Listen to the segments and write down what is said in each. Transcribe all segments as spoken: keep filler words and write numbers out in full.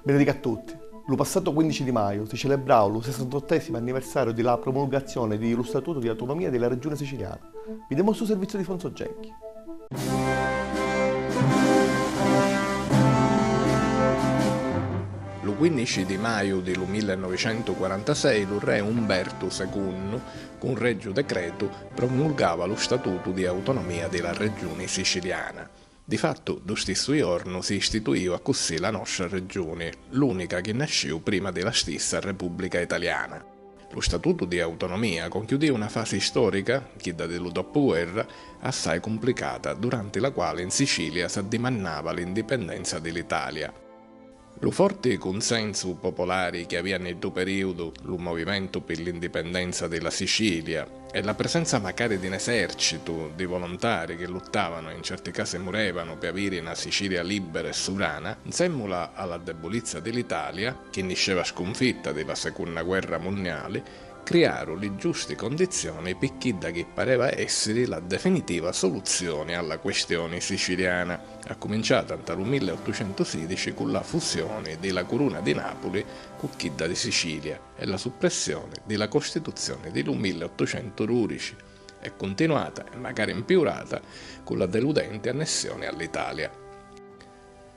Benedica a tutti. Lu passatu quinnici di maiu si celebrau lu sessantottesimu anniversariu di la promulgazioni di lu Statutu di Autonomia di la Regioni Siciliana. Videmu stu serviziu di Fonzo Genchi. Lu quinnici di maiu di lu millenovicentuquarantasei lu re Umbertu secunnu, cu un reggiu decretu, promulgava lu Statutu di Autonomia di la Regioni Siciliana. Di fattu, ddu stissu jornu si istituiu accussì la nostra Reggiuni, l'ùnica chi nascìu prima di la stissa Repùbblica Italiana. Lu Statutu di Autonomia conchiudìu na fasi stòrica, chidda di lu doppuguerra, assai cumplicata, duranti la quali in Sicilia s'addimannava l'indipendenza di l'Italia. Lu forti cunsensu popolari chi avìa nni ddu perìudu lu movimentu pi l'indipendenza di la Sicilia e la presenza macari di n'esèrcitu di volontari chi luttàvanu e in certi casi murèvanu pi aviri na Sicilia lìbbera e suvrana, nsèmmula a la debbulizza di l'Italia, chi niscèva scunfitta di la secunna guerra munniali, criaru li giusti condizioni pi chidda chi pareva èssiri la definitiva soluzioni a la questioni siciliana, accuminciata nta lu milleottucentusìdici cu la fusioni di la Curuna di Napuli cu chidda di Sicilia e la suppressioni di la Costituzioni di lu milleottucentudùdici e cuntinuata, e macari mpiurata, cu la deludenti annessioni a l'Italia.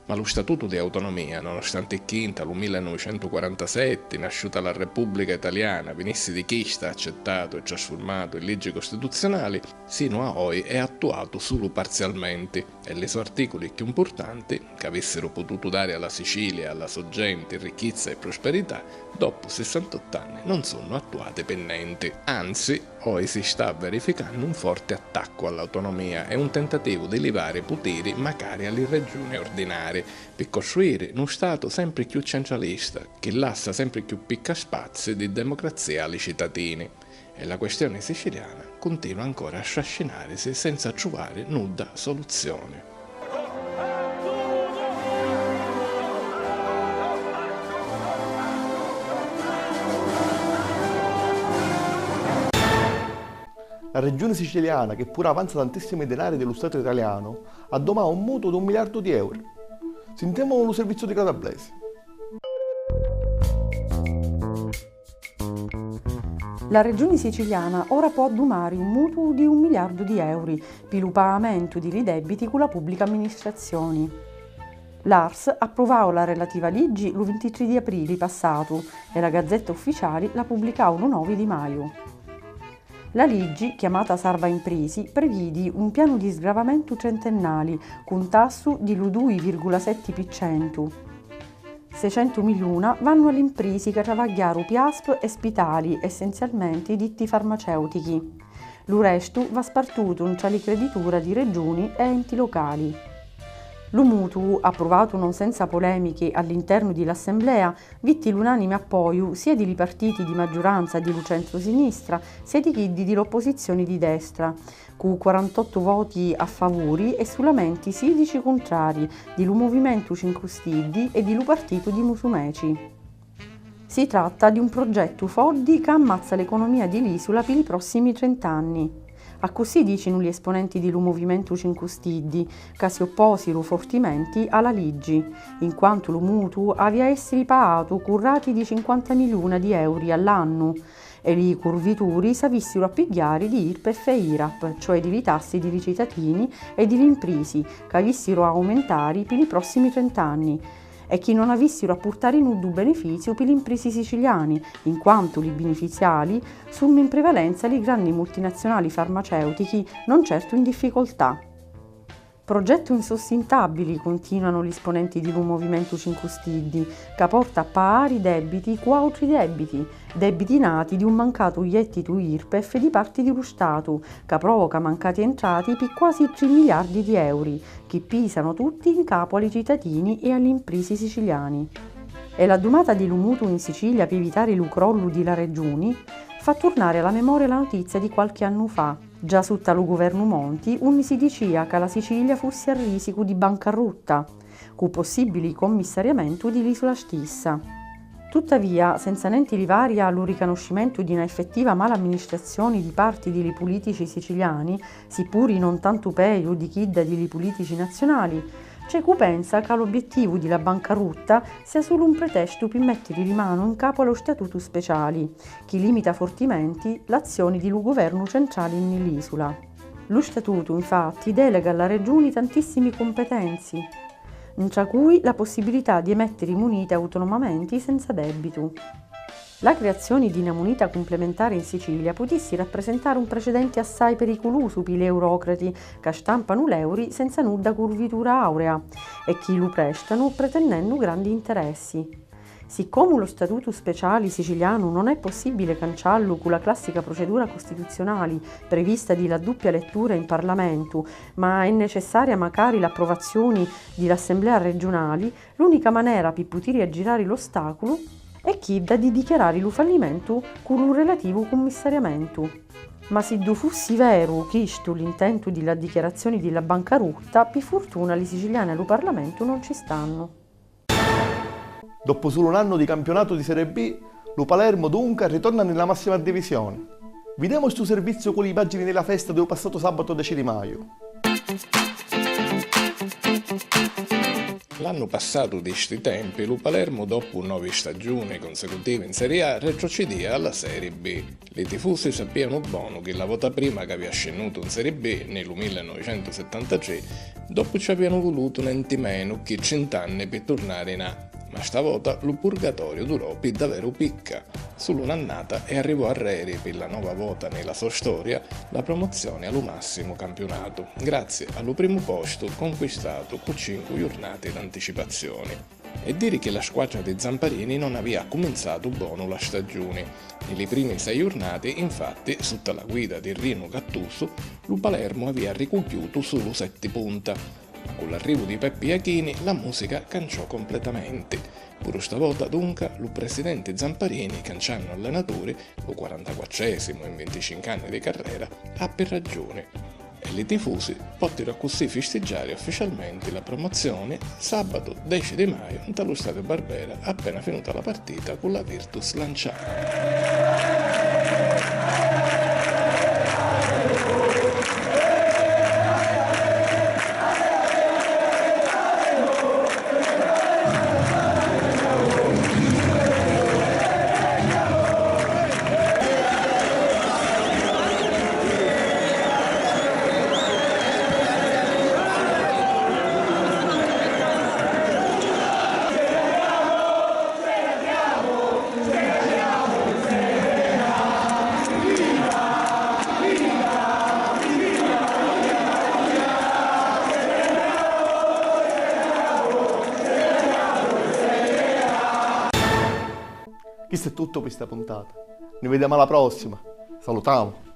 Ma lu Statutu di Autonomia, nonostanti chi nta lu millenovicentuquarantasetti, nasciuta la Repùbblica Italiana, vinissi di chista accettatu e trasfurmatu in liggi costituzionali, sinu a oi è attuatu sulu parzialmenti, e li so artìculi cchiù mpurtanti, c'avìssiru pututu dari a la Sicilia e a la so genti ricchizza e prosperità, doppu sissantott'anni non sunnu attuati pi nenti. Anzi, oi si sta verificannu un forti attaccu a l'autonomia e un tentativu di livari putiri macari a li reggiuni ordinari, pi costruiri nu Statu sempri cchiù centralista, chi lassa sempri cchiù picca spazi di democrazia a li citatini. E la questioni siciliana cuntinua ancora a strascinarisi senza truvari nudda soluzioni. La Regioni Siciliana, chi puru avanza tantissimi dinari di lu Statu italianu, addumau un mutu d'un miliardu di euri. Sintemu lu serviziu di Claudio Ablesi. La Regioni Siciliana ora pò addumari un mutu di un miliardu di euri pi lu paamentu di li dèbbiti cu la pùbblica amministrazzioni. L'ARS appruvau la relativa liggi lu vintitrì di aprili passatu e la Gazzetta Ufficiali la pubblicau lu novi di maiu. La liggi, chiamata Sarva Imprisi, previdi un pianu di sgravamentu trentennali cu un tassu di lu dui virgula setti pi centu. Seicentu miliuna vannu a l'imprisi ca travagghiaru pi asp e spitali, essenzialmenti ditti farmacèutichi. Lu restu va spartutu ntra li creditura di Reggiuni e enti locali. Lu mutu, appruvatu non senza polèmichi all'internu di l'Assemblea, vitti l'unanimi appoiu sia di li partiti di maggiuranza di lu centru-sinistra, sia di chiddi di l'opposizzioni di destra, cu quarantottu voti a favuri e sulamenti sidici cuntrari di lu Muvimentu Cincu Stiddi e di lu Partitu di Musumeci. Si tratta di un proggettu foddi ca ammazza l'economia di l'isula pi li prossimi trent'anni. Accussì dicinu li esponenti di lu Muvimentu Cincu Stiddi, ca si oppòsiru fortimenti a la liggi, in quantu lu mutu avi a èssiri paatu cu rati di cinquanta miliuna di euri all'annu, e li curvituri s'avìssiru a pigghiari di IRPEF e IRAP, cioè di li tassi di li citatini e di li imprisi, ca avìssiru a aumentari pi li prossimi trent'anni, e chi non avìssiru a purtari nuddu benefiziu pi li imprisi siciliani, in quantu li binifiziali sunnu in prevalenza li granni multinazziunali farmacèutichi, non certu in difficoltà. Progettu insussintàbbili, cuntinuanu li sponenti di lu Movimentu Cincu Stiddi, ca porta a paari dèbbiti cu àutri dèbbiti, dèbbiti nati di un mancatu jettitu IRPEF di parti di lu Statu, ca provoca mancati entrati pi quasi tri miliardi di euri, chi pisanu tutti in capu a li citatini e a li imprisi siciliani. E l'addumata di lu mutu in Sicilia pi evitari lu crollu di la Reggiuni fa turnari a la memoria la nutizia di qualchi annu fa, già sutta lu guvernu Monti, unni si dicia ca la Sicilia fussi a risicu di bancarrutta, cu possibbili commissariamentu di l'isula stissa. Tuttavia, senza nenti livari a lu ricanuscimentu di na effettiva mala amministrazzioni di parti di li pulitici siciliani, si puri non tantu peju di chidda di li pulitici nazziunali, c'è cu pensa ca l'obbiettivu di la bancarutta sia sulu un pretestu pi mettiri li manu in capu a lu statutu speciali, chi limita fortimenti l'azzioni di lu guvernu centrali nni l'isula. Lu statutu, infatti, delega a la Regioni tantissimi cumpetenzi, ntra cui la possibilità di emettiri munita autonomamenti senza debbitu. La criazzioni di na munita cumplementari in Sicilia putissi rappresentari un precedenti assai periculusu pi l'eurocrati ca stampanu l'euri senza nudda curvitura aurea e chi lu prestanu pretennennu grandi interessi. Siccomu lo statutu speciali sicilianu non è possibile canciallu cu la classica procedura costituzionali prevista di la duppia lettura in Parlamentu, ma è necessaria macari l'approvazioni di l'Assemblea regionali, l'unica manera pi putiri aggirari l'ostaculu è chidda di dichiarari lu fallimentu cu lu relativu cummissariamentu. Ma siddu fussi veru chistu l'intentu di la dichiarazioni di la bancarutta, pi furtuna li siciliani a lu Parlamentu non ci stannu. Doppu sulu n'annu di campionatu di Serie B, lu Palermo dunca ritorna nni la massima divisioni. Videmu stu serviziu cu li immagini di la festa di u passatu sabatu deci di maju. L'annu passatu di sti tempi lu Palermu doppu novi stagiuni consecutivi in Serie A retrocidia a la Serie B. Li tifusi sapìanu bonu chi la vota prima ca avìa scinnutu in Serie B, nni lu millenovicentusettantatrì, doppu ci avìanu vulutu nenti menu chi trint'anni pi turnari in A, ma sta vota lu purgatoriu durò pi daveru picca, sulu n'annata e arrivò arreri pi la nova vota nni la so storia la promozioni a lu massimu campiunatu, grazzi a lu primu postu conquistatu cu cincu jurnati d'anticipazzioni. E diri chi la squatra di Zamparini non avìa accuminzatu bonu la stagiuni. Nni li primi sei jurnati, infatti, sutta la guida di Rinu Gattusu, lu Palermu avìa ricugghjutu sulu setti punta. Ma cu l'arrivu di Peppi Jachini la musica canciò completamenti. Puru sta vota, dunca, lu presidenti Zamparini, canciannu allenaturi, lu quarantaquattresimu in vinticincu anni di carrera, appi raggiuni. E li tifusi pòttiru accussì fistiggiari ufficialmenti la promozioni sabatu deci di maju nta lu stadiu Barbera appena finuta la partita cu la Virtus Lanciano. Chistu è tuttu pi sta puntata. Ni videmu a la prossima. Salutamu.